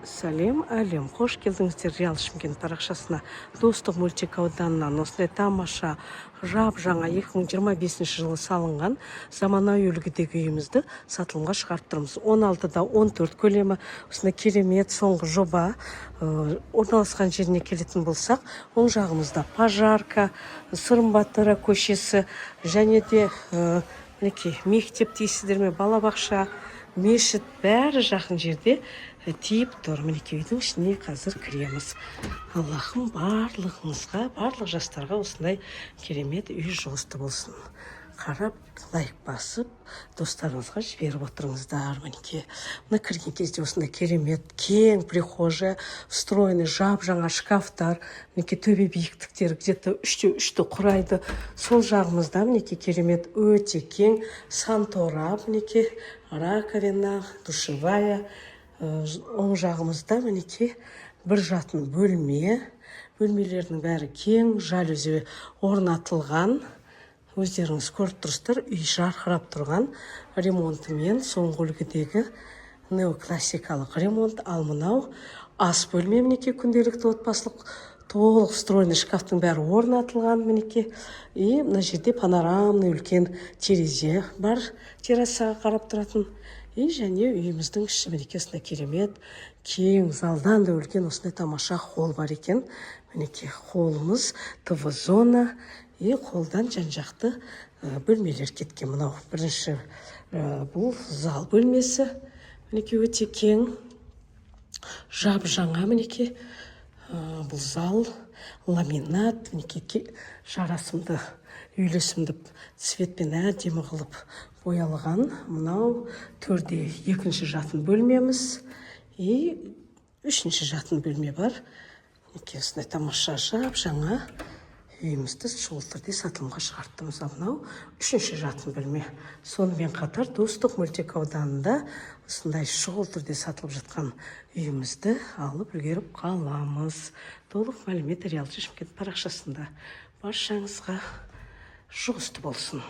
Сәлем, әлем! Қош келдіңіздер Реал Шымкент парақшасына! Достық мөлтек ауданынан осындай тамаша, жап жаңа 2025 жылы салынған заманауи үлгідегі үйімізді сатылымға шығарып тұрмыз. 16 да 14 көлемі, осындай керемет соңғы жоба. Орналасқан жеріне келетін болсақ, оң жағымызда Пожарка, Сырым батыра көшесі және де мінекей, мектеп дейсіздер ме, балабақша, мешіт, бәрі жақын жерде тиіп тұр. Мінекей, үйдің ішіне қазір кіреміз. Аллахым барлығыңызға, барлық жастарға осындай керемет үй жұғысты болсын! Қарап, лайк басып, достарыңызға жіберіп отырыңыздар. Мінекей, мына кірген кезде осындай керемет кең прихожая, встроенный жап жаңа шкафтар. Мінекей, төбе биіктіктері где-то 3,3-ті құрайды. Сол жағымызда, мінекей, керемет, өте кең санузел, мінекей, раковина, душевая. Оң жағымызда, мінекей, бір жатын бөлме. Бөлмелердің бәрі кең, жалюзи орнатылған. Өздеріңіз көріп тұрсыздар, үй жарқырап тұрған ремонтымен, соңғы үлгідегі неоклассикалық ремонт. Ал мынау ас бөлме, мінекей, күнделікті отбасылық, толық встроенный шкафтың бәрі орнатылған, мінекей. И мына жерде панорамный үлкен терезе бар, террасаға қарап тұратын. И және үйіміздің іші, мінекей, осындай керемет кең, залдан да үлкен осындай тамаша холл бар екен. Мінекей, холлымыз, ТВ зона и холлдан жан жақты бөлмелер кеткен. Мынау бірінші, бұл зал бөлмесі, мінекей, өте кең, жап жаңа. Мінекей, бұл зал ламинат, мінекей, жарасымды, үйлесімді цветпен әдемі қылып боялған. Мынау төрде екінші жатын бөлмеміз и үшінші жатын бөлме бар. Мінекей, осындай тамаша, жап жаңа үйімізді шұғыл түрде сатылымға шығарттымыз. Ал мынау үшінші жатын бөлме. Сонымен қатар Достық мөлтек ауданында осындай шұғыл түрде сатылып жатқан үйімізді алып үлгеріп қаламыз. Толық мәлімет Реал Шымкент парақшасында. Баршаңызға жұғысты болсын!